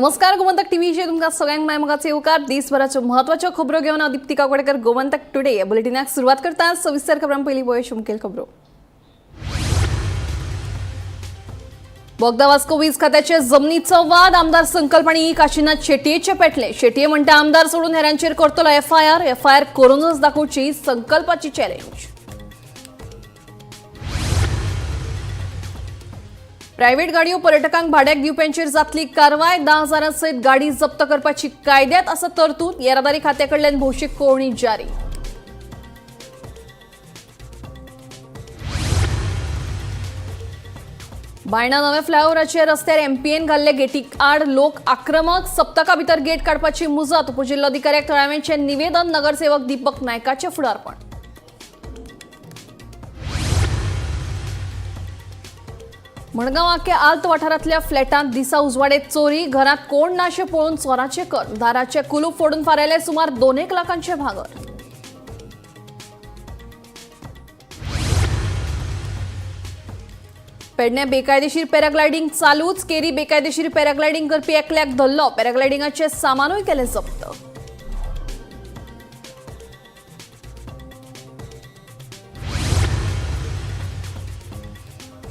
नमस्कार, गोमंतक टीव्हीचेर तुमकां सगळ्यांक माय मोगाचो येवकार. दिसभराच्यो म्हत्वाच्यो खबरो घेवन हांव दीप्ती काकोडकर गोमंतक टुडे या बुलेटिनाक सुरवात करता. सविस्तर खबरां पयलीं पळोवया मुखेल खबरो. बोगदा वास्को वीज खात्याचे जमनीचो वाद. आमदार संकल्प आनी काशीनाथ शेटयेचे पेटले. शेटये म्हणटा, आमदार सोडून हेरांचेर करतलो एफआयआर. एफआयआर करूनच दाखोवची, संकल्पाची चॅलेंज. प्रायव्हेट गाडयो पर्यटकांक भाड्याक दिवप्यांचेर जातली कारवाय. 10,000 सयत गाडी जप्त करपाची कायद्यात आसा तरतूद. येरादारी खात्या कडल्यान भौशीक कळोवणी जारी. बायणा नव्या फ्लायओव्हराच्या रस्त्यार एमपीएन घाल्ले गेटीक आड लोक आक्रमक. सप्तका भितर गेट काडपाची मुजत. उपजिल्लोधिकाऱ्याक थळाव्यांचे निवेदन. नगरसेवक दीपक नायकाचे फुडारपण. मडगांव आख्या आल्त वाठारांतल्या फ्लॅटांत दिसा उजवाडे चोरी. घरात कोण नाशे पळोवन चोराचे कर. दाराचे कुलूप फोडून फारायले सुमार 2-1 लाखांचे भांगर. पेडणे बेकायदेशीर पॅराग्लायडिंग चालूच. केरी बेकायदेशीर पॅराग्लायडिंग करपी एकल्याक धरलो. पॅराग्लायडिंगाचे सामानूय केलें जप्त.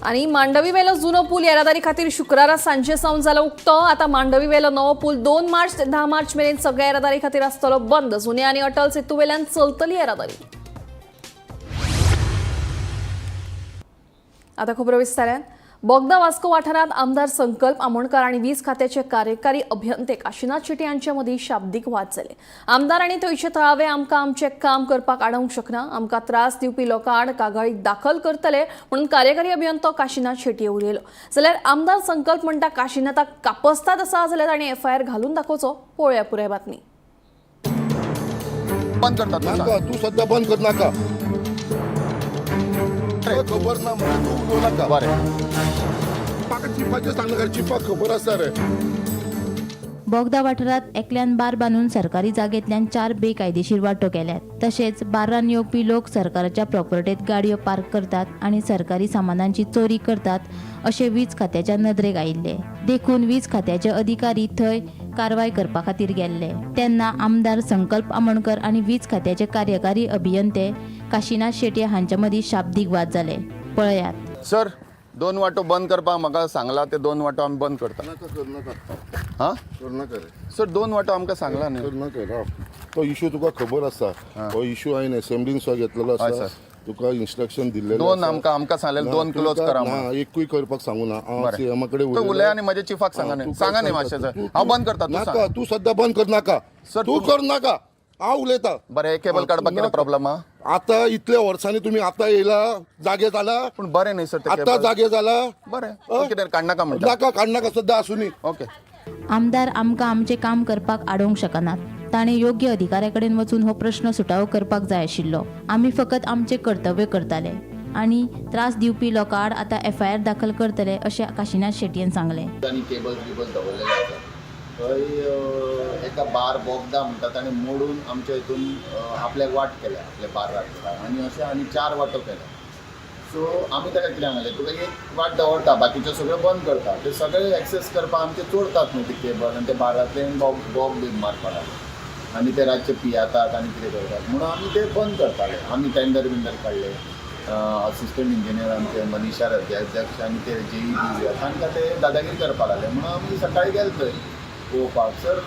आणि मांडवीवेलो जुनो पूल येरादारी खातीर शुक्रारा सांजे सावन जालो उक्तो. आता मांडवीवेलो नवो पूल 2 मार्च ते 10 मार्च मेरेन सगळ्या येरादारी खातीर आसतलो बंद. जुन्या आनी अटल सेतू वेल्यान चलतली येरादारी. आता खबरो विस्तारान. बोगदा वास्को वाठारांत आमदार संकल्प आमोणकर आनी वीज खात्याचे कार्यकारी अभियंते काशीनाथ शेट्टी हांचे मदीं शाब्दीक वाद जाले. आमदार आनी थंयचे थळावे आमकां आमचें काम करपाक आडोवंक शकना, आमकां त्रास दिवपी लोकां आड कागाळी दाखल करतले म्हणून कार्यकारी अभियंतो काशीनाथ शेट्टी उलयलो. जाल्यार आमदार संकल्प म्हणटा, काशीनाथाक कापस्ताद आसा जाल्यार ताणें एफआयआर घालून दाखोवचो. पळोवया पुराय बातमी. बंद करता तूं नाका सांग. तूं सध्या बंद कर नाका. तुका खबर ना म्हणजे तूं उलोवं नाका. बरें. म्हाका चिपाचें सांगनाका, चिपाक खबर आसा रे. बोगदा वाठारांत एकल्यान बार बांदून सरकारी जागेंतल्यान 4 बेकायदेशीर वांटो केल्यात. तशेंच बार्रान येवपी लोक सरकाराच्या प्रॉपर्टीत गाडयो पार्क करतात आनी सरकारी सामानांची चोरी करतात अशें वीज खात्याच्या नदरेक आयिल्ले. देखून वीज खात्याचे अधिकारी थंय कारवाय करपा खातीर गेल्ले. तेन्ना आमदार संकल्प आमोणकर आनी वीज खात्याचे कार्यकारी अभियंते काशीनाथ शेट्ये हांच्या मदीं शाब्दीक वाद जाले. पळयात. सर, 2 वाटो बंद करपाक म्हाका सांगला, ते 2 वाटो आमी बंद करता. नाका, कर नाका. हा कर नाका रे. सर, 2 वाटो आमकां सांगला न्ही. कर नाका, राव. तो इशू तुका खबर आसा. हो इशू हांवें असेंब्लीन सुद्दां घेतलेलो हय, आसा. सर. तुका इन्स्ट्रक्शन दिल्लेलें 2 आसा. आमकां आमकां सांगलें ना, 2 क्लोज तुका- करा ना, म्हणून. एकूय करपाक सांगू ना हांव. बरें. सीएमा कडेन तो उलय आनी म्हज्या चिफाक सांगा न्ही. सांगा न्ही मातशें सर, हांव बंद करता, तूं नाका. सांग. तूं सध्या बंद कर नाका. सर, तूं कर नाका, हांव उलयता. बरें, हे केबल काडपाक कितें नाका. प्रॉब्लम आहा? आता इतल्या वर्सांनी तुमी आतां येयला, जागे जाला. पूण बरें न्ही सर ते आतां केबल. जागे जाला. बरें, तूं कितें काडनाका म्हणटा? नाका, काडनाका, सध्या आसूनी. ओके. आमदार आमकां आमचें काम करपाक आडोवंक शकनात. ताणें योग्य अधिकाऱ्या कडेन वचून हो प्रश्न सुटावो करपाक जाय आशिल्लो. आमी फकत आमचें कर्तव्य करताले आनी त्रास दिवपी लोकां आड आतां एफआयआर दाखल करतले अशें काशीनाथ शेटयेन सांगलें. आनी केबल्स बिबल्स दवरलेले आसा थंय. एका बार बोगदा म्हणटा, ताणें मोडून आमच्या हितून आपल्याक वाट केल्या, आपल्या बार्राक, आनी अशें आनी 4 वाटो केल्या. सो आमी ताका कितें सांगलें, तुका एक वाट दवरता, बाकीच्यो सगळ्यो बंद करता. ते सगळे एक्सेस करपाक आमचे चोरतात न्हू ते केबल, आनी ते बारांतल्यान बॉब बॉब बीन मारपाक लागले आनी ते रातचे पियातात आनी कितें करतात म्हणून आमी ते बंद करताले. आमी टेंडर बिंडर काडले. असिस्टंट इंजिनियर आमचे मनीषा अध्यक्ष आनी ते जेई बी तांकां ते दादागिरी करपाक लागले म्हणून आमी सकाळी गेले थंय पळोवपाक. सर,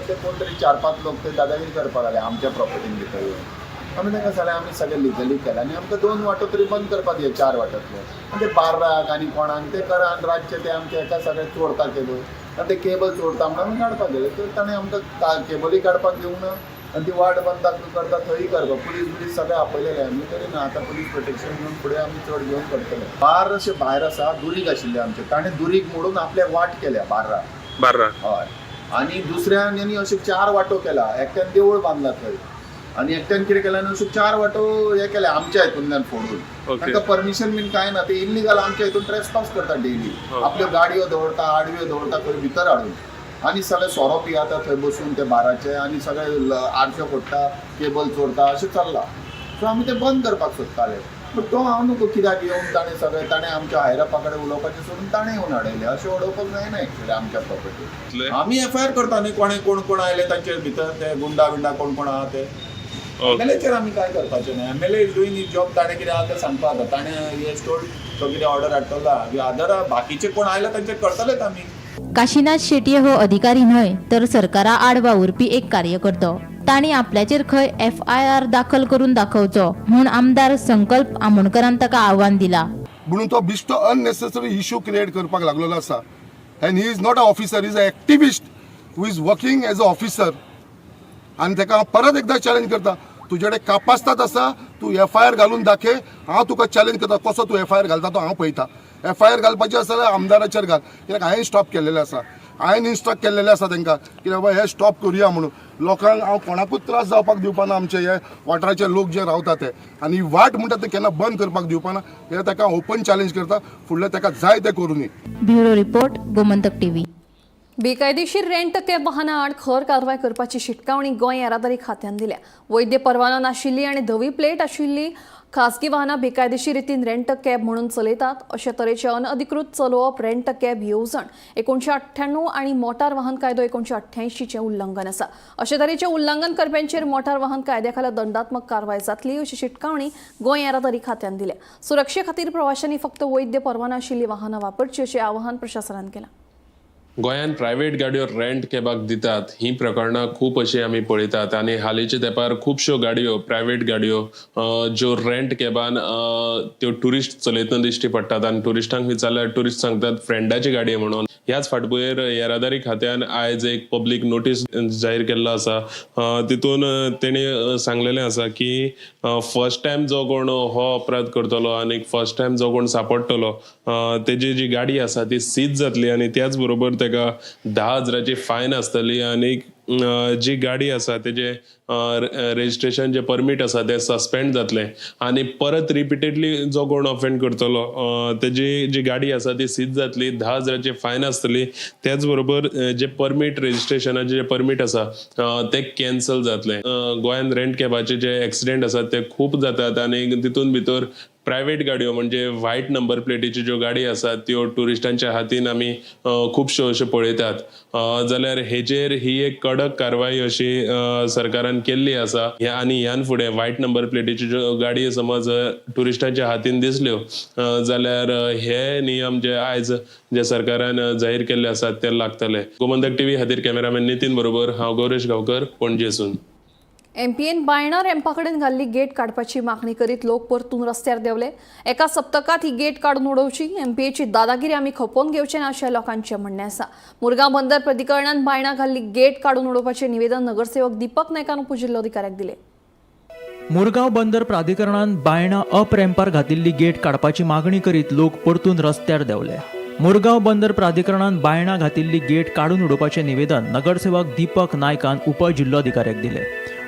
ते कोण तरी 4-5 लोक ते दादागिरी करपाक लागले आमच्या प्रॉपर्टीन भितर येवन. आमी तांकां सांगलें, आमी सगळें लिगली केलें आनी आमकां 2 वाटो तरी बंद करपाक दिया 4 वाट्यांतल्यो. आनी ते बार्राक आनी कोणाक ते करा आनी रातचे ते आमचे एका सगळे चोरता केबल आनी ते केबल चोरता म्हणून आमी काडपाक गेले तर ताणें आमकां केबलूय काडपाक दिवंक ना आनी ती वाट बंद करता थंय करपाक पुलीस बिलीस सगळे आपयलेले आमी. तरी ना, आतां पुलीस प्रोटेक्शन घेवन फुडें आमी चड घेवन करतले. बार अशें भायर आसा, दुरीग आशिल्लें आमचें, ताणें दुरीग मोडून आपल्याक वाट केल्या बार्राक. बार्राक. हय, आनी दुसऱ्यान आनी अशें 4 वाटो केला. एकट्यान देवूळ बांदला थंय आनी एकट्यान कितें केलें, अशें 4 वाटो हे केले आमच्या हितूंतल्यान फोडून. तांकां परमिशन बीन कांय ना. ते इल्लिगल आमच्या हितून ट्रेसपास करता डेली. आपल्यो गाडयो दवरता, आडव्यो दवरता थंय भितर हाडून आनी सगळे सोरो पियाता थंय बसून ते बाराचे आनी सगळे आरश्यो फोडटा, केबल चोरता, अशें चल्लां. सो आमी ते बंद करपाक सोदताले. बट तो हांव नको कित्याक येवन ताणें सगळें ताणें आमच्या हायरअपा कडेन उलोवपाचें सोडून ताणें येवन अडयलें. अशें उडोवपाक जायना एक्चुअली आमच्या प्रॉपर्टी. आमी एफ I R करता न्ही, कोणें कोण कोण आयले तांचे भितर, ते गुंडा बिंडा कोण कोण आहा ते. एमएलएचेर आमी कांय करपाचें ना. MLA is doing his job. ताणें कितें आहा तें सांगपा आसा ताणें. He has told तो कितें ऑर्डर हाडटलो. अदर बाकीचे कोण आयले तांचेर करतलेच आमी. काशीनाथ शेटये हो अधिकारी न्हय तर सरकारा आड वावुरपी एक कार्यकर्तो. तांणी आपल्याचेर खंय एफआयआर दाखल करून दाखोवचो म्हूण आमदार संकल्प आमोणकरान ताका आव्हान दिला. म्हणून तो बिश्टो अननेसेसरी इशू क्रिएट करपाक लागलेलो आसा. And he is not a officer, is a activist who is working as a officer. आनी ताका हांव परत एकदां चॅलेंज करता, तुजे कडेन कापास्ताद आसा, तूं एफआयआर घालून दाखय. हांव तुका चॅलेंज करता, कसो तूं एफआयआर घालता तो हांव पळयता. एफआयआर घालपाची आसा जाल्यार आमदाराचेर घाल, कित्याक हांवें स्टॉप केल्लेलें आसा. हांवें इन्स्ट्रक्ट केल्लेलें आसा तांकां की बाबा हे स्टॉप करुया म्हणून. लोकांक हांव कोणाकूच त्रास जावपाक दिवपाना, आमचे हे वाठाराचे लोक जे रावता ते. आनी वाट म्हणटा ते केन्ना बंद करपाक दिवपाना. हे ताका ओपन चॅलेंज करता. फुडलें ताका जाय तें करुनी. Bureau report, Gomantak TV. बेकायदेशीर रेंट कॅब वाहनां आड खर कारवाय करपाची शिटकावणी गोंय येरादारी खात्यान दिल्या. वैद्य परवानो नाशिल्ली आनी धवी प्लेट आशिल्ली खासगी वाहनां बेकायदेशीर रितीन रेंट कॅब म्हणून चलयतात. अशे तरेचे अनधिकृत चलोवप रेंट कॅब येवजण 1998 आनी मोटार वाहन कायदो 1988चें उल्लंघन आसा. अशे तरेचे उल्लंघन करप्यांचेर मोटार वाहन कायद्या खाला दंडात्मक कारवाय जातली, अशी शिटकावणी गोंय येरादारी खात्यान दिल्या. सुरक्षे खातीर प्रवाशांनी फक्त वैद्य परवानो आशिल्ली वाहनां वापरची, अशें आवाहन प्रशासनान केलां. गोंयांत प्रायव्हेट गाडयो रेंट कॅबाक दितात ही प्रकरणां खूब अशीं आमी पळयतात आनी हालींच्या तेंपार खुबश्यो गाडयो, प्रायव्हेट गाडयो ज्यो रेंट कॅबान त्यो ट्युरिस्ट चलयतना दिश्टी पडटात आनी ट्युरिस्टांक विचारल्यार ट्युरिस्ट सांगतात फ्रेंडाची गाडी म्हणून. ह्याच फाटभुंयेर येरादारी खात्यान आयज एक पब्लीक नोटीस जाहीर केल्लो आसा. तितून तेणी सांगलेलें आसा की फर्स्ट टायम जो कोण हो अपराध करतलो आनी फर्स्ट टायम जो कोण सापडटलो, तेजी जी गाडी आसा ती सीज जातली आनी त्याच बरोबर तेका 10,000ची फायन आसतली आनी जी गाडी आसा तेजे रेजिस्ट्रेशन जे परमीट आसा तें सस्पेंड जातलें आनी परत रिपिटेडली जो कोण ऑफेंड करतलो, तेजी जी गाडी आसा ती सीज जातली, 10,000ची फायन आसतली, त्याच बरोबर जे परमीट रेजिस्ट्रेशनाचे जे परमीट आसा ते कॅन्सल जातले. गोंयांत रेंट कॅबाचे जे एक्सिडेंट आसात ते खूब जातात आनी तितून भितर प्रायव्हेट गाडयो म्हणजे व्हायट नंबर प्लेटीच्यो ज्यो गाडी आसात त्यो ट्युरिस्टांच्या हातीन आमी खुबश्यो अश्यो पळयतात. जाल्यार हेजेर ही एक कडक कारवाय अशी सरकारान केल्ली आसा. ह्या आनी ह्यान फुडें व्हायट नंबर प्लेटीच्यो ज्यो गाडी समज ट्युरिस्टांच्या हातीन दिसल्यो जाल्यार हे नियम जे आयज जे सरकारान जाहीर केल्ले आसात ते लागतले. गोमंतक टीव्ही खातीर कॅमेरामॅन नितीन बरोबर हांव गौरेश गांवकर, पणजेसून. एमपीएन बायणा रॅम्पा कडेन घाल्ली गेट काडपाची मागणी करीत लोक परतून रस्त्यार देंवले. एका सप्तकात ही गेट काडून उडोवची. एमपीएची दादागिरी आमी खपोवन घेवचे ना, अशें लोकांचें म्हणणें आसा. मुरगांव बंदर प्राधिकरणान बायणा घाल्ली गेट काडून उडोवपाचें निवेदन नगरसेवक दीपक नायकान उपजिल्लोधिकाऱ्याक दिलें. मुरगांव बंदर प्राधिकरणान बायणा अप रॅम्पार घातिल्ली गेट काडपाची मागणी करीत लोक परतून रस्त्यार देंवले. मुरगांव बंदर प्राधिकरणान बायणा घातिल्ली गेट काडून उडोवपाचें निवेदन नगरसेवक दीपक नायकान उपजिल्लोधिकाऱ्याक दिलें.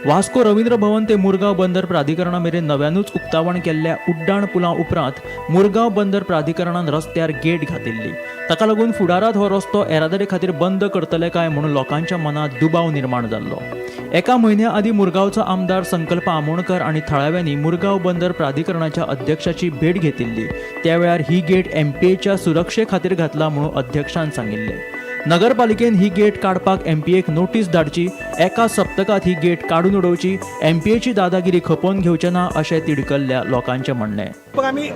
वास्को रवींद्र भवन ते मुरगांव बंदर प्राधिकरणा मेरेन नव्यानूच उक्तावण केल्ल्या उड्डाण पुला उपरांत मुरगांव बंदर प्राधिकरणान रस्त्यार गेट घातिल्ली. ताका लागून फुडारांत हो रस्तो येरादारी खातीर बंद करतले काय म्हणून लोकांच्या मनात दुबाव निर्माण जाल्लो. एका म्हयन्या आदीं मुरगांवचो आमदार संकल्प आमोणकर आनी थळाव्यांनी मुरगांव बंदर प्राधिकरणाच्या अध्यक्षाची भेट घेतिल्ली. त्या वेळार ही गेट एमपीएच्या सुरक्षे खातीर घातला म्हणून अध्यक्षान सांगिल्लें. नगरपालिकेन ही गेट काडपाक एमपीएक नोटीस धाडची. एका सप्तकात ही गेट काडून उडोवची. एमपीएची दादागिरी खपोवन घेवचे ना, अशें तिडकल्ल्या लोकांचें म्हणणें. पण आमी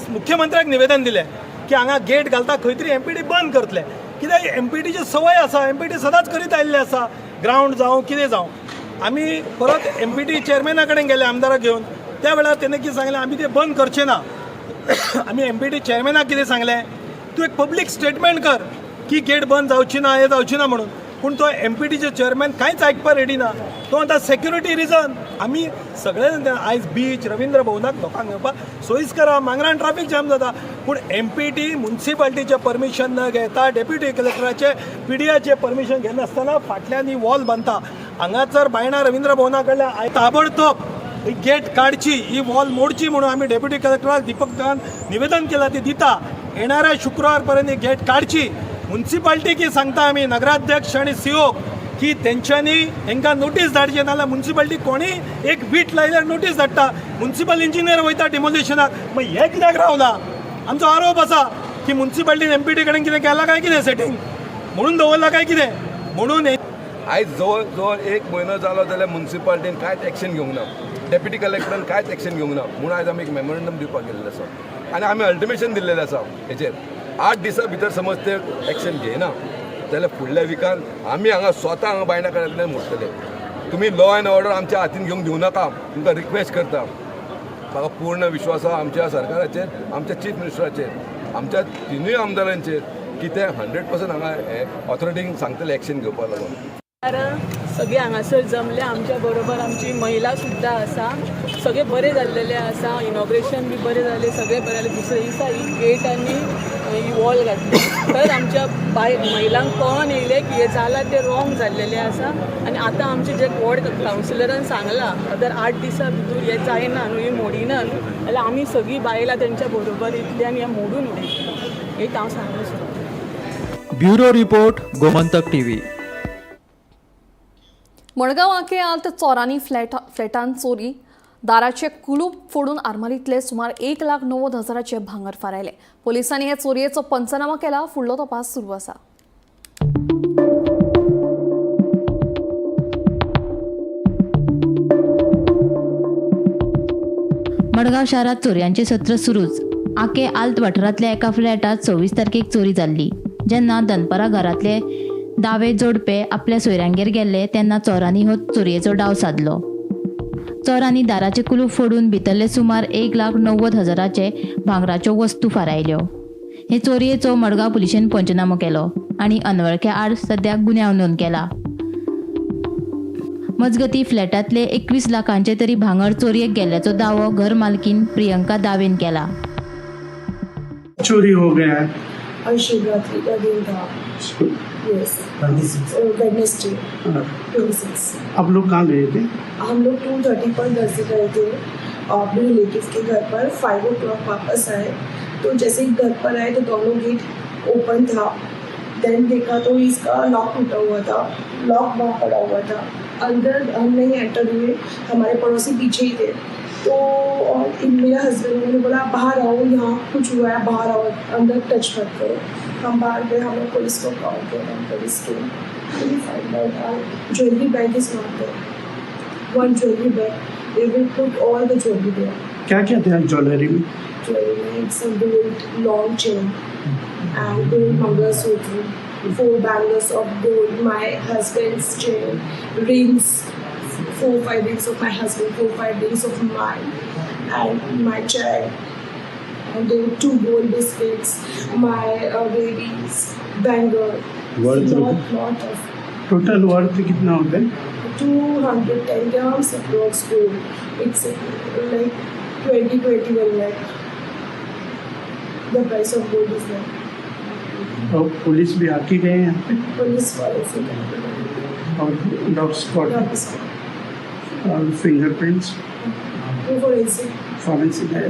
मुख्यमंत्र्याक निवेदन दिलें की हांगा गेट घालता खंय तरी एमपीटी बंद करतले, कित्याक एमपीटीची संवय आसा. एमपीटी सदांच करीत आयिल्ले आसा, ग्रावंड जावं कितें जावं. आमी परत एमपीटी चेअरमॅना कडेन गेले आमदाराक घेवन. त्या वेळार तेणें कितें सांगलें, आमी तें बंद करचे ना. आमी एमपीटी चेअरमॅनाक कितें सांगलें, तूं एक पब्लीक स्टेटमेंट कर की गेट बंद जावची ना, हें जावची ना म्हणून. पूण तो एमपीटीचे चेअरमॅन कांयच आयकपाक रेडी ना. तो म्हणटा सेक्युरिटी रिजन. आमी सगळे आयज बीच रवींद्र भवनाक लोकांक येवपाक सोयीस्कर आहा. मांगरान ट्राफीक जाम जाता, पूण एमपीटी मुन्सिपाल्टीचें परमिशन न घेता, डेप्युटी कलेक्टराचे पीडीएचे परमिशन घेनासतना फाटल्यान ही वॉल बांदता. हांगासर बायणा रवींद्र भवना कडल्यान ताबडतोब ही गेट काडची, ही वॉल मोडची म्हणून आमी डेप्युटी कलेक्टराक दीपक निवेदन केलां. ती दिता येणाऱ्या शुक्रवार पर्यंत ही गेट काडची. मुन्सिपाल्टीकी सांगता आमी, नगराध्यक्ष आणि सीओ, की तेंच्यांनी हेंकां नोटीस धाडची, नाजाल्यार मुन्सिपालिटी कोणीय एक वीट लायल्यार नोटीस धाडटा, मुन्सिपल इंजिनियर वयता डिमोलिशनाक, मागीर हे कित्याक रावला? आमचो आरोप आसा की मुन्सिपालिटीन एमपीटी कडेन कितें केलां काय कितें, सेटींग म्हणून दवरलां काय कितें म्हणून. आयज जवळ जवळ एक म्हयनो जालो जाल्यार मुन्सिपालिटीन कांयच एक्शन घेवंक ना, डेप्युटी कलेक्टरान कांयच एक्शन घेवंक ना. म्हणून आयज आमी एक मेमोरंडम दिवपाक गेल्लें आसा आनी आमी अल्टिमेशन दिल्लेलें आसा हेचेर 8 दिसां भितर समज ते एक्शन घेयना जाल्यार फुडल्या विकान आमी हांगा स्वता हांगा बायणा कडेन मोडटले. तुमी लॉ एन्ड ऑर्डर आमच्या हातीन घेवंक दिवं नाका, तुमकां रिक्वेस्ट करता. म्हाका पूर्ण विश्वास आसा आमच्या सरकाराचेर, आमच्या चीफ मिनिस्टराचेर, आमच्या तिनूय आमदारांचेर की ते 100% हांगा हे ऑथॉरिटींक सांगतले एक्शन घेवपाक लागून. कारण सगळे हांगासर जमले, आमच्या बरोबर आमची महिला सुद्दां आसा. सगळे बरे जाल्लेले आसा, इनॉग्रेशन बी बरें जालें, सगळें बरें जालें. दुसरे दिसा ही गेट आनी ही वॉल घातली तर आमच्या बाय महिलांक कळोन येयलें की हें जालां तें रॉंग जाल्लेलें आसा. आनी आतां आमचे जे वॉर्ड कावन्सिलरान सांगलां, अदर 8 दिसां भितूर हें जायना न्हू, ही मोडिना न्हू जाल्यार आमी सगळीं बायलां तेंच्या बरोबर येतलीं आनी हें मोडून उडयतलीं, हें हांव सांगूंक सोदतां. Bureau report, Gomantak TV. Madgaon आके आल्त चोरांनी फ्लॅटान चोरी, दाराचे कुलूप फोडून आरमारींतले सुमार 1,90,000 भांगर फारायले. पोलिसांनी हे चोरयेचो पंचनामा केला, फुडलो तपास सुरू आसा. मडगांव शारांत चोरयांचें सत्र सुरूच. आके आल्त वाठारांतल्या एका फ्लॅटांत 26 तारखेक चोरी जाल्ली. जेन्ना दनपरां घरांतले दावे जोडपे आपल्या सोयऱ्यांगेर गेल्ले तेन्ना चोरांनी हो चोरयेचो डाव सादलो. चोरांनी दाराचें कुलूप फोडून भितरले सुमार 1,90,000 भांगराच्यो वस्तू फारायल्यो. हे चोरयेचो मडगांव पुलिशेन पंचनामो केलो आनी अनवळख्या आड सद्याक गुन्यांव नोंद केला. मजगती फ्लॅटांतले 21 लाखांचे तरी भांगर चोरयेक गेल्ल्याचो दावो घर मालकीन प्रियंका दावेन केला. चोरी हो गया है और शिवरात्रि का दिन था. S, Wednesday 26. आप लोग कहाँ गए थे? हम लोग 2:30 पर घर से गए थे अपने रिलेटिव के घर पर. 5 o'clock वापस आए तो जैसे ही घर पर आए तो दोनों गेट ओपन था. Then देखा तो इसका लॉक टूटा हुआ था, लॉक वहाँ पड़ा हुआ था. अंदर हम नहीं एंटर हुए, हमारे पड़ोसी पीछे ही थे. तो और मेरा हस्बैंड, उन्होंने बोला बाहर आओ, यहाँ कुछ हुआ है, बाहर आओ, अंदर टच मत करो. हम बाहर गए, हमने पुलिस को कॉल किया. हम पुलिस के find out jewellery bag is not there. One jewellery bag, they will put all the jewellery there. क्या क्या था ज्वेलरी में? ज्वेलरी में it's a gold long chain and gold mangalsutra, 4 bangles of gold, my husband's chain, rings, 4-5 rings of my husband, 4-5 rings of mine, and my chain, and there were 2 gold biscuits, my baby's bangle. Worth lot of. Total worth कितना होता है? 210 grams approx gold. It's like 20-21 lakh. The price of gold is there. Aur police भी आके गए हैं यहाँ pay? Police वाले से और dog squad और fingerprints, forensic आए.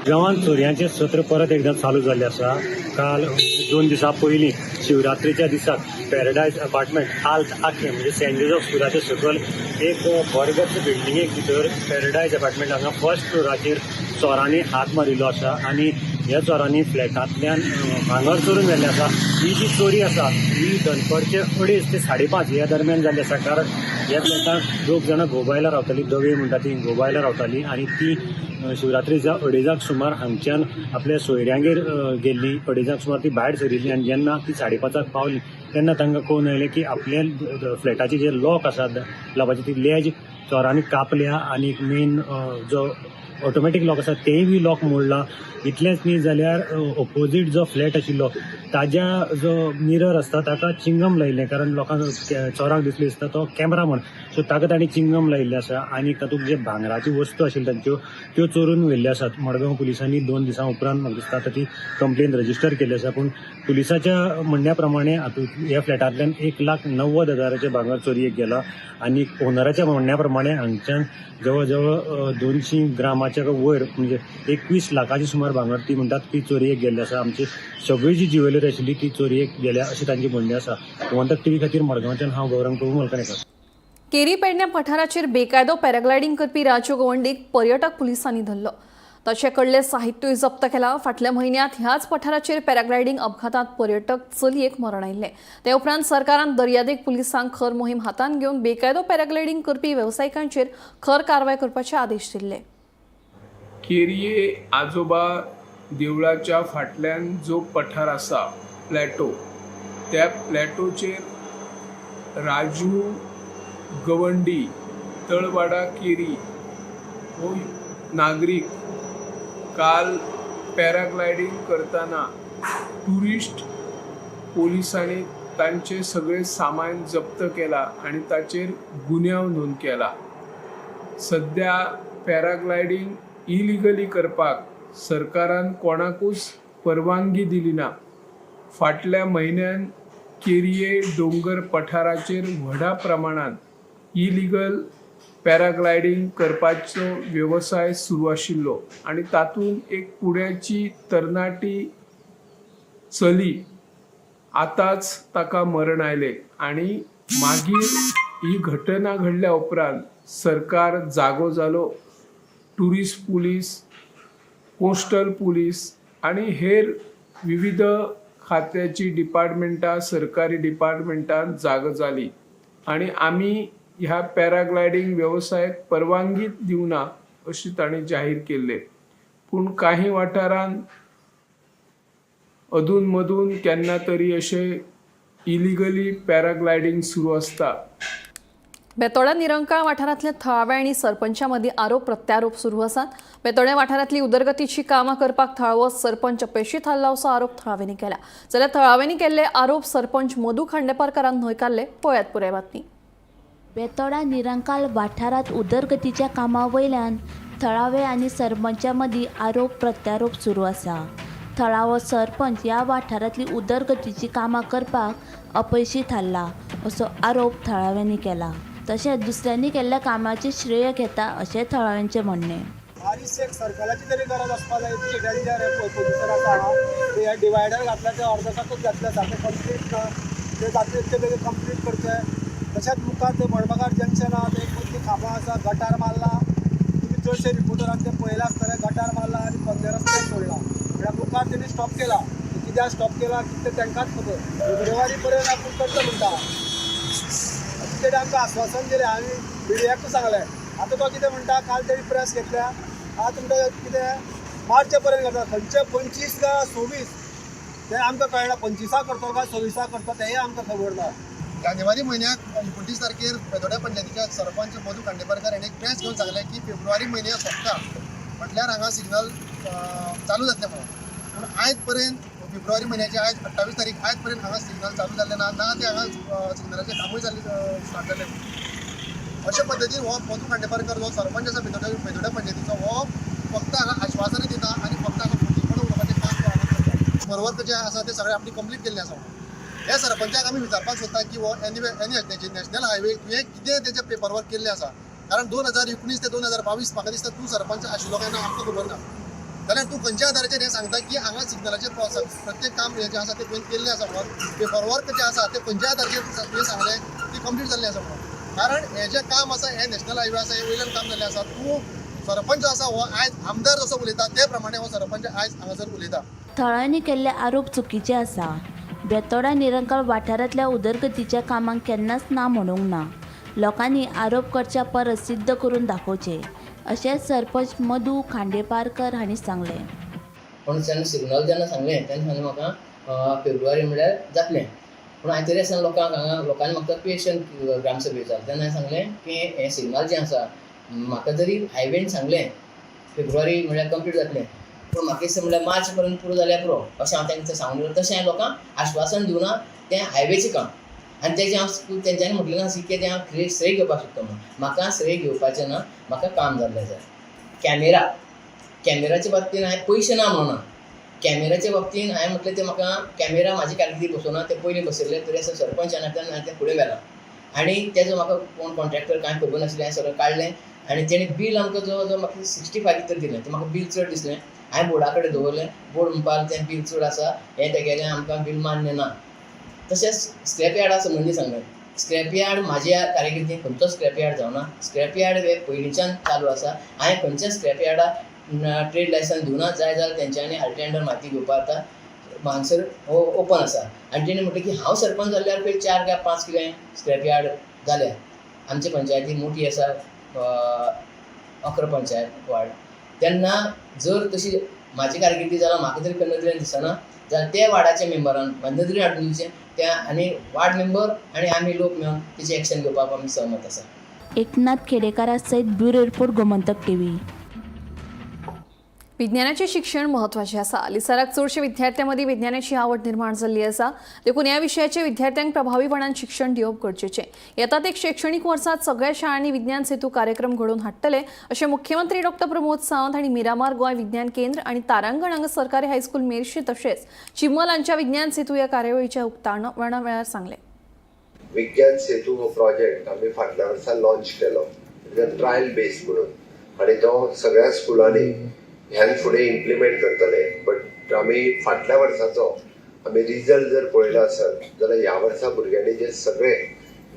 गांवांत चोरयांचें सत्र परत एकदां चालू जाल्लें आसा. काल 2 दिसां पयलीं शिवरात्रेच्या दिसाक पॅराडायज अपार्टमेंट आल्त आखे म्हणजे सेंट जोजफ स्कुलाच्या सकयल एक बरगत बिल्डिंगेक भितर पॅराडायज अपार्टमेंट हांगा फर्स्ट फ्लोराचेर चोरांनी हात मारिल्लो आसा आनी ह्या चोरांनी फ्लॅटांतल्यान भांगर चोरून व्हेल्लें आसा. ही जी चोरी आसा ही दनपारचे 2:30 ते 5:30 ह्या दरम्यान जाल्ली आसा. कारण ह्या फ्लॅटांत 2 जाणां घोव-बायलां रावतालीं, दवे म्हणटा ती घोव-बायलां रावतालीं आनी ती शिवरात्री दिसा 2:30 सुमार हांगच्यान आपल्या सोयऱ्यांगेर गेल्ली. 2:30 सुमार ती भायर सरिल्ली आनी जेन्ना ती 5:30 पावली तेन्ना तांकां कळून आयलें की आपल्या फ्लॅटाचे जे लॉक आसा लावपाची ती लॅज चोरांनी कापल्या आनी मेन जो ऑटोमॅटीक लॉक आसा तेय बी लॉक मोडला. इतलेंच न्ही जाल्यार ओपोजीट जो फ्लॅट आशिल्लो ताज्या जो मिरर आसता ताका चिंगम लायिल्लें, कारण लोकांक चोरांक दिसली दिसता तो कॅमरा म्हण, सो ताका तांणी चिंगम लायिल्लें आसा आनी तातूंत जे भांगराच्यो वस्तू आशिल्ल्यो तांच्यो त्यो चोरून व्हेल्ल्यो आसात. मडगांव पुलिसांनी 2 दिसां उपरांत म्हाका दिसता आतां ती कंप्लेन रजिस्टर केल्ली आसा. पूण पुलिसाच्या म्हणण्या प्रमाणे हातूंत ह्या फ्लॅटांतल्यान 1,90,000 भांगर चोरयेक गेला आनी ओनराच्या म्हणण्या प्रमाणे हांगच्यान जवळ जवळ 200 ग्रामाच्या वयर म्हणजे 21 लाखाचे सुमार सुमार भांगर ती म्हणटात ती चोरयेक गेल्ली आसा. आमची सगळी जी ज्युवेलरी आशिल्ली ती चोरयेक गेल्या अशें तांची म्हणणें आसा. गोमंतक टीव्ही खातीर मडगांवच्यान हांव गौरंग प्रभू मलकणेकर. केरी पेडण्या पठाराचेर बेकायदो पॅराग्लायडींग करपी राजू गवंडीक पर्यटक पुलिसांनी धरलो. ताचे कडले साहित्यूय जप्त केलां. फाटल्या म्हयन्यांत ह्याच पठाराचेर पॅराग्लायडींग अपघातांत पर्यटक चलयेक मरण आयिल्लें. ते उपरांत सरकारान दर्यादेग पुलिसांक खर मोहीम हातांत घेवन बेकायदो पॅराग्लायडींग करपी वेवसायिकांचेर खर कारवाय करपाचे आदेश दिल्ले. केरये आजोबा देवळाच्या फाटल्यान जो पठार आसा प्लॅटो, त्या प्लॅटोचेर राजू गवंडी तळवाडा केरी हो नागरीक काल पॅराग्लायडींग करतना ट्युरिस्ट पोलिसांनी तांचें सगळें सामान जप्त केलां आनी ताचेर गुन्यांव नोंद केला. सद्या पॅराग्लायडींग इलिगली करपाक सरकारान कोणाकूच परवानगी दिली ना. फाटल्या म्हयन्यान केरये दोंगर पठाराचेर व्हडा प्रमाणान इलिगल पॅराग्लायडींग करपाचो वेवसाय सुरू आशिल्लो आनी तातूंत एक पुण्याची तरणाटी चली आतांच ताका मरण आयलें आनी मागीर ही घटना घडल्या उपरांत सरकार जागो जालो. ट्युरिस्ट पुलीस, कोस्टल पुलीस आनी हेर विविध खात्याची डिपार्टमेंटां, सरकारी डिपार्टमेंटां जागो जालीं आनी आमी ह्या पॅराग्लायडींग वेवसायाक परवानगीच दिवना अशें तांणी जाहीर केल्लें. पूण कांय वाठारांत अदून मदून केन्ना तरी अशें इलिगली पॅराग्लायडींग सुरू आसता. बेतोड्या निरंकाळ वाठारांतल्या थळाव्या आनी सरपंचा मदीं आरोप प्रत्यारोप सुरू आसात. बेतोड्या वाठारांतली उदरगतीची कामां करपाक थळावो सरपंच अपेशी थारला असो आरोप थळाव्यांनी केला. जाल्यार थळाव्यांनी केल्ले आरोप सरपंच मधू खांडेपारकारान न्हयकारले. पळयात पुराय बातमी. बेतोडा निरंकाल वाठारांत उदरगतीच्या कामां वयल्यान थळावे आनी सरपंचा मदीं आरोप प्रत्यारोप सुरू आसा. थळावो सरपंच ह्या वाठारांतली उदरगतीची कामां करपाक अपयशी थारला असो आरोप थळाव्यांनी केला. तशेंच दुसऱ्यांनी केल्ल्या कामाचें श्रेय घेता अशें थळाव्यांचें म्हणणें. बारीक एक सर्कलाची तरी गरज आसपा जाय. इतकी डेंजर पोजिशन आसा. ते डिवायडर घातल्या ते अर्दसाकूच घातले आसा, ते कंप्लीट ना. ते जातले इतके बेगीन कंप्लीट करचे. तशेंच मुखार ते मडबगार जंक्शन आहा, ते मदली खांबो आसा, गटार मारला. तुमी चडशे रिपोर्टरान ते पळयलां आसतलें. गटार मारला आनी मदल्या रस्त्यार सोडला. म्हळ्यार मुखार तेणी स्टॉप केला. कित्याक स्टॉप केला कितें तांकांच खबर. फेब्रुवारी पर्यंत आपूण करता म्हणटा अशें तेणी आमकां आस्वासन दिलें आनी मिडियाकूय सांगलें. आतां तो कितें म्हणटा, काल तेणी प्रेस घेतल्या, आतां म्हणटा कितें मार्चे पर्यंत करता. खंयचे 25 काय 26 तें आमकां कळना. 25 करतलो काय 26 करता तेंय आमकां खबर ना. जानेवारी म्हयन्याक 29 तारखेर बेतोड्या पंचायतीच्या सरपंच मधू खांडेपारकर हांणी एक प्रेस घेवन सांगलें की फेब्रुवारी म्हयन्या सोंपता म्हटल्यार हांगा सिग्नल चालू जातलें म्हणून. पूण आयज पर्यंत फेब्रुवारी म्हयन्याची आयज 28 तारीख, आयज पर्यंत हांगा सिग्नल चालू जाल्लें ना. ना ते हांगा सिग्नलाचें कामूय जाल्लें स्टार्ट जालें. अशे पद्दतीन हो मधू खांडेपारकर जो सरपंच आसा बेतोड्या पंचायतीचो, हो फक्त हांगा आश्वासनां दिता आनी फक्त हांगा फटीपणां उलोवपाचें काम तो हांगा करता. पेपर जे आसा ते सगळें आपणी कंप्लीट केल्लें आसा. हे सरपंचाक आमी विचारपाक सोदता की हो एन नॅशनल हायवे तुवें कितें तेजें पेपर वर्क केल्लें आसा? कारण 2019 ते 2022 म्हाका दिसता तूं सरपंच आशिल्लो काय ना आमकां खबर ना. जाल्यार तूं खंयच्या आधाराचेर हें सांगता की हांगा सिग्नलाचें प्रत्येक काम हें जें आसा तें तुवें केल्लें आसा म्हणून? पेपर वर्क जें आसा तें खंयच्या आधाराचेर तुवें सांगलें की कंप्लीट जाल्लें आसा म्हणून? कारण हें जें काम आसा हें नॅशनल हायवे आसा, हें वयल्यान काम जाल्लें आसा. तूं सरपंच आसा हो आयज आमदार जसो उलयता ते प्रमाणे हो सरपंच आयज हांगासर उलयता. थळाव्यांनी केल्ले आरोप चुकीचे आसा. बेतोडा निरंकाल वाठारांतल्या उदरगतीच्या कामांक केन्नाच ना म्हणूंक ना. लोकांनी आरोप करच्या परस सिद्ध करून दाखोवचें अशें सरपंच मधू खांडेपारकर हांणी सांगलें. पूण जेन्ना सिग्नल जेन्ना सांगलें तेन्ना सांगलें म्हाका फेब्रुवारी म्हळ्यार जातलें. पूण हांवें तरी आसतना लोकांक हांगा लोकांनी म्हाका क्वेशन ग्रामसभेक जालें तेन्ना हांवें सांगलें की हें सिग्नल जें आसा म्हाका जरी हायवेन सांगलें फेब्रुवारी म्हळ्यार कंप्लीट जातलें, पूण म्हाका दिसता म्हळ्यार मार्च पर्यंत पुरो जाल्यार पुरो अशें हांव तांकां सांगून तशें हांवें लोकांक आश्वासन दिवना. तें हायवेचें काम आनी तेजें हांव तेंच्यांनी म्हटलें ना की तें हांव श्रेय घेवपाक सोदता म्हणून. म्हाका श्रेय घेवपाचें ना, म्हाका काम जाल्लें जाय. कॅमेराच्या बाबतीन हांवें पयशे ना म्हणूना. कॅमेराच्या बाबतीन हांवें म्हटलें तें म्हाका कॅमेरा म्हाजी कारकिर्दी बसोना, ते पयलीं बसयल्ले तरी आसतना सरपंच आनी हांवें तें फुडें व्हेलां आनी तेजो म्हाका कोण कॉन्ट्रॅक्टर कांय खबर नासलें. हांवें सगळें काडलें आनी तेणें बील आमकां जवळ जवळ म्हाका 65 तर दिलें, तें म्हाका बील चड दिसलें. हांवें बोर्डा कडेन दवरलें, बोर्ड म्हणपाक तें बील चड आसा, हें तेगेलें आमकां बील मान्य ना. तशेंच स्क्रॅप यार्डा संबंदी सांगलें, स्क्रॅप यार्ड म्हाज्या कारकिर्दीन खंयचो स्क्रॅप यार्ड जावना. स्क्रॅप यार्ड हे पयलींच्यान चालू आसा. हांवें खंयच्या स्क्रॅप यार्डाक ट्रेड लायसन्स दिवना, जाय जाल्यार तेंच्यांनी आर टी अंडर म्हायती घेवपाक जाता, हांगसर ओपन आसा. आनी तेणें म्हटलें की हांव सरपंच जाल्यार पळय 4 काय 5 कितें स्क्रॅप यार्ड जाल्या. आमची पंचायती मोठी आसा, 11 पंचायत वार्ड. तेन्ना जर तशी म्हाजी कारकिर्दी जाल्यार म्हाका तरी नदरेन दिसना जाल्यार ते वार्डाच्या मेंबरान म्हाज्या नदरेन हाडून दिवचें त्या, आनी वार्ड मेंबर आनी आमी लोक मेळून तेची एक्शन घेवपाक आमी सहमत आसा. एकनाथ खेडेकारा सयत ब्युरो रिपोर्ट, गोमंतक टीव्ही. विज्ञानाचें शिक्षण म्हत्वाचें आसा. हालींसराक चडशे विद्यार्थ्यां मदीं विज्ञानाची आवड निर्माण जाल्ली आसा, देखून ह्या विशयाचें विद्यार्थ्यांक प्रभावीपणान शिक्षण दिवप गरजेचें. येता ते शैक्षणीक वर्सांत सगळ्या शाळांनी विज्ञान सेतू कार्यक्रम घडोवन हाडटले अशें मुख्यमंत्री डॉ प्रमोद सावंत हांणी मिरामार गोंय विज्ञान केंद्र आनी तारांगण हांगा सरकारी हायस्कूल मेरशे तशेंच चिमल हांच्या विज्ञान सेतू ह्या कार्यावळीच्या उक्तावणा वेळार सांगलें. विज्ञान सेतू हो प्रोजेक्ट आमी फाटल्या वर्सा लॉन्च केलो, ट्रायल बेस म्हणून, आनी तो सगळ्या स्कुलांनी ह्यान फुडें इम्प्लिमेंट करतले. बट आमी फाटल्या वर्साचो आमी रिजल्ट जर पळयलो आसत जाल्यार ह्या वर्सा भुरग्यांनी जे सगळे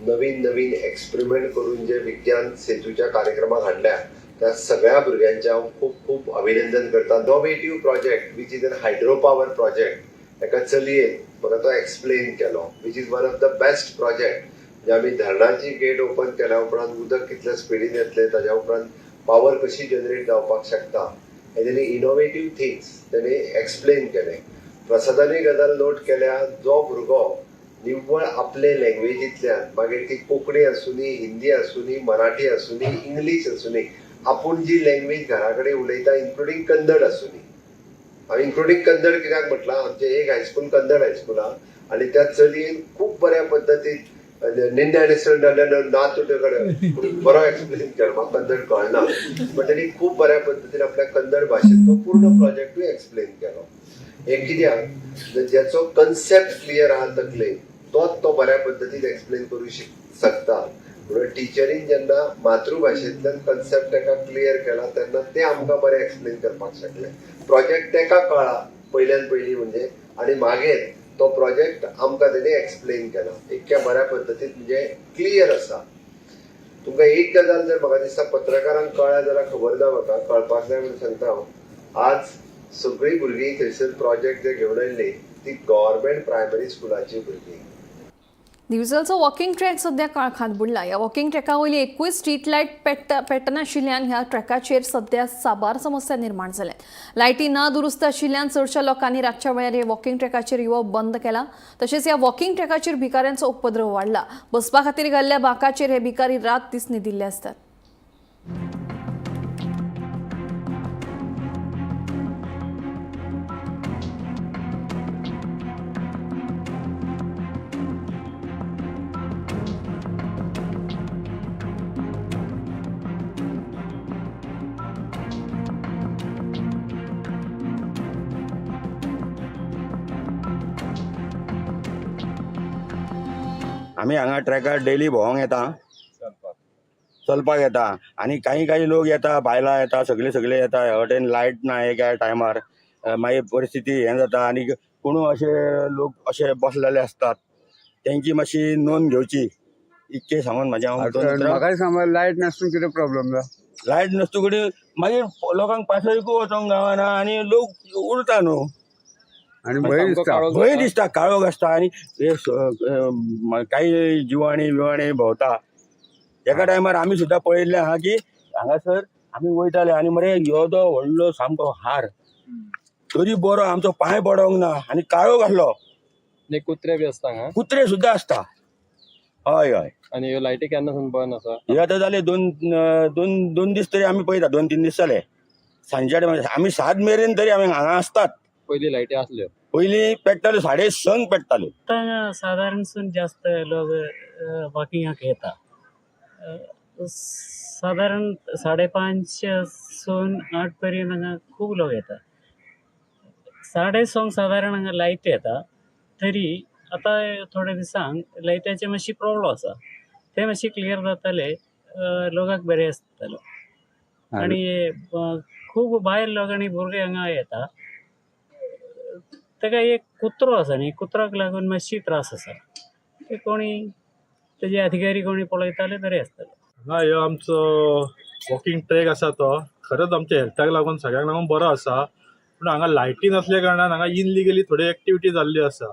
नवीन नवीन एक्सपेरिमेंट करून जे विज्ञान सेतूच्या कार्यक्रमाक हाडल्या त्या सगळ्या भुरग्यांचें हांव खूब खूब अभिनंदन करता. Innovative project which is an hydro power project, एका चलयेन म्हाका तो एक्सप्लेन केलो, which is one of the best project. म्हणजे आमी धरणाची गेट ओपन केल्या उपरांत उदक कितल्या स्पिडीन येतलें, ताज्या उपरांत पावर कशी जनरेट जावपाक शकता, हे तेणी इनोवेटीव थिंग्स तेणी एक्सप्लेन केले. प्रसादानूय गजाल नोट केल्या, जो भुरगो निव्वळ आपले लँग्वेजींतल्यान, मागीर ती कोंकणी आसूनी, हिंदी आसूनी, मराठी आसूनी, इंग्लीश आसूनी, आपूण जी लँग्वेज घरा कडेन उलयता, इन्क्लुडींग कन्नड आसूनी. हांवें इन्क्लुडींग कन्नड कित्याक म्हटलां, आमचें एक हायस्कूल कन्नड हायस्कूल आहा आनी त्या चलयेन खूब बऱ्या पद्दतीन निन्ने ना तुटे कडेन बरो एक्सप्लेन केलो. म्हाका कन्नड कळना, पण तेणी खूब बऱ्या पद्दतीन आपल्या कन्नड भाशेंत तो पूर्ण प्रोजेक्टूय एक्सप्लेन केलो. हें कित्याक ज्याचो कन्सेप्ट क्लियर आहा तकलेन तोच तो बऱ्या पद्दतीन एक्सप्लेन करूं शकता. म्हणून टिचरीन जेन्ना मातृभाशेंतल्यान कन्सेप्ट ताका क्लियर केला तेन्ना ते आमकां बरें एक्सप्लेन करपाक शकले. प्रोजेक्ट ताका कळ्ळा पयल्यान पयलीं म्हणजे, आनी मागीर तो प्रोजेक्ट आमकां तेणी एक्सप्लेन केला इतक्या बऱ्या पद्दतीन, म्हणजे क्लियर आसा. तुमकां एक गजाल जर म्हाका दिसता पत्रकारांक कळ्ळ्या जाल्यार खबर ना, म्हाका कळपाक जाय म्हणून सांगता हांव. आज सगळीं भुरगीं थंयसर प्रोजेक्ट जे घेवन आयिल्ली ती गव्हर्मेंट प्रायमरी स्कुलाची भुरगीं. दिवचलचो वॉकिंग ट्रॅक सध्या काळखांत बुडला. ह्या वॉकिंग ट्रॅका वयली एकूय स्ट्रीट लायट पेटनाशिल्ल्यान ह्या ट्रॅकाचेर सध्या साबार समस्या निर्माण जाल्यात. लायटी ना दुरुस्त आशिल्ल्यान चडशा लोकांनी रातच्या वेळार ह्या वॉकिंग ट्रॅकाचेर येवप बंद केला. तशेंच ह्या वॉकिंग ट्रॅकाचेर भिकाऱ्यांचो उपद्रव वाडला. बसपा खातीर घाल्ल्या बांकाचेर हे भिकारी रात दीस न्हिदिल्ले आसतात. आमी हांगा ट्रॅकार डेली भोंवंक येता, चलपाक येता आनी काही काही लोक येता, बायलां येता, सगळे सगळे येता. ह्या वटेन लायट ना एका टायमार, मागीर परिस्थिती हें जाता आनी कोणू अशे लोक अशे बसलेले आसतात, तेंची मातशी नोंद घेवची इतकें सांगून म्हाजें हांव. म्हाकाय सांग, लायट नासून कितें प्रॉब्लम जा? लायट नासतू कडेन मागीर लोकांक पासयकूय वचोंक गावना आनी लोक उरता न्हू, आनी भंय दिसता, भंय दिसता, काळोख आसता आनी काही जिवाणी बिवाणी भोंवता. एका टायमार आमी सुद्दां पळयल्लें आहा की हांगासर आमी वयताले आनी मरे येदो व्हडलो सामको हार, तरी बरो आमचो पांय पडोंक ना आनी काळोख आसलो. कुत्रे बी आसता हांगा? कुत्रे सुद्दां आसता. हय हय. आनी ह्यो लायटी केन्ना सावन बंद आसा? हे आतां जाले दोन दोन दोन दीस तरी आमी पळयता, 2-3 दीस जाले. सांजच्या टायमार आमी 7 मेरेन तरी आमी हांगा आसतात. पयलीं लायटी आसल्यो? पयलीं पेट्टाल्यो, 6:30 पेट्टाल्यो. आतां सादारणसून जास्त लोक वॉकिंगाक येता. सादारण 5:30 सून 8 पर्यंत हांगा खूब लोक येता. 6:30 सादारण हांगा लायट येता. तरी आतां थोड्या दिसांक लायटाचे मातशी प्रॉब्लम आसा, ते मातशी क्लियर जाताले लोकांक बरें आसतलो. आनी खूब बायल लोक आनी भुरगे हांगा येता. ताका एक कुत्रो आसा न्ही, कुत्र्याक लागून मातशी त्रास आसा. ते कोणी तेजे अधिकारी कोणी पळयताले बरें आसतलें. हांगा ह्यो आमचो वॉकिंग ट्रॅक आसा तो खरेंच आमच्या हेल्थाक लागून सगळ्यांक लागून बरो आसा, पूण हांगा लायटी नासल्या कारणान हांगा इनलिगली थोडी एक्टिविटी जाल्ली आसा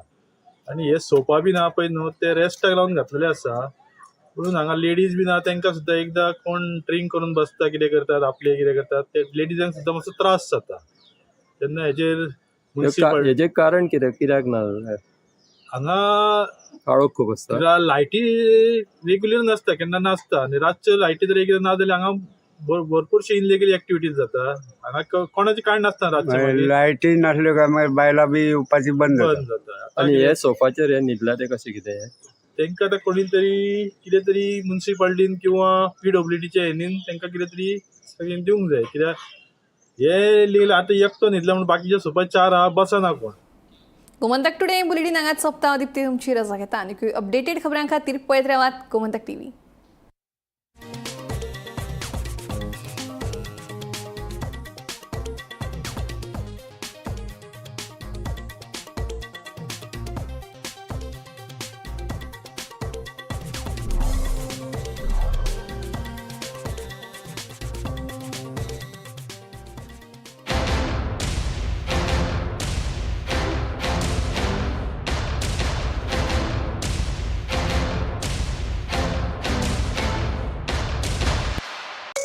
आनी हे सोफा बीन आहा पळय न्हू ते रेस्टाक लावन घातलेले आसा, म्हणून हांगा लेडीज बीन आहा तांकां सुद्दां एकदां कोण ड्रिंक करून बसता, कितें करतात, आपले कितें करतात, ते लेडिजांक सुद्दां मातसो त्रास जाता. तेन्ना हेजेर मुन्सिपालिटी हेजें कारण कितें, कित्याक ना हांगा काळोख खूब आसता, लायटी रेगुलर नासता, केन्ना नासता आनी रातच्यो लायटी जर एकदां ना जाल्यार हांगा भरपूरशी इनलिगल एक्टिविटीज जाता. हांगा कोणाचें कांय नासता रातचें, लायटी नासल्यो काय मागीर बायलां बी येवपाची बंद जाता. आनी हे सोफाचेर हे न्हिदला ते कशें कितें, तांकां आतां कोणी तरी कितें तरी मुन्सिपालिटीन किंवा पीडब्ल्यूडीच्या हेनीन तांकां कितें तरी सगळ्यांक दिवंक जाय, कित्याक हे लिगल आतां एकटो न्हिदला म्हणून बाकीचे सोफा चार आहा बसना कोण. गोमंतक टुडे बुलेटिन हांगाच सोंपता. दीप्ती तुमची रजा घेता आनी अपडेटेड खबरां खातीर पळयत रावात गोमंतक टीव्ही.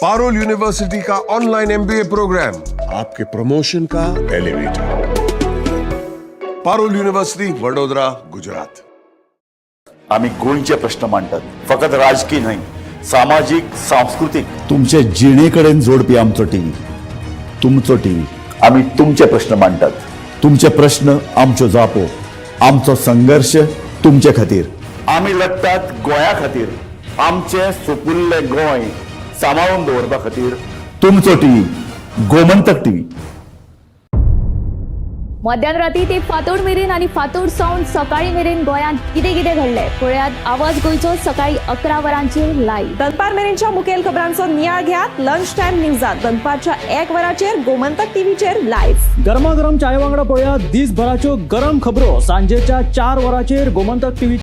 पारोल यूनिवर्सिटी का ऑनलाइन एमबीए प्रोग्राम आपके प्रमोशन का एलिवेटर. पारोल यूनिवर्सिटी, वडोदरा, गुजरात. आमी गोंयचे प्रश्न मांडटात, फकत राजकी न्हय, सामाजीक, सांस्कृतीक, तुमचे जिणे कडेन जोडपी आमचो टीव्ही, तुमचो टीव्ही. आमी तुमचे प्रश्न मांडटात, तुमचे प्रश्न आमच्यो जापो, आमचो संघर्श तुमचे खातीर. आमी लढटात गोंया खातीर, आमचें सुपुल्लें गोंय सांबाळून दवरपा खातीर. तुमचो टीव्ही, गोमंतक टीव्ही. मध्यान राती ते फांतोड मेरेन आनी फांतोड सावन सकाळी मेरेन गोंयांत कितें कितें घडलें पळयात आवाज गोंयचो सकाळी 11 वरांचेर लायव्ह. दनपार मेरेनच्या मुखेल खबरांचो नियाळ घेयात लंच टायम न्यूजात दनपारच्या 1 वराचेर गोमंतक टीव्हीचेर लायव्ह. गरमागरम चाय वांगडा पळयात दिसभराच्यो गरम खबरो सांजेच्या 4 वरांचेर गोमंतक टीव्ही.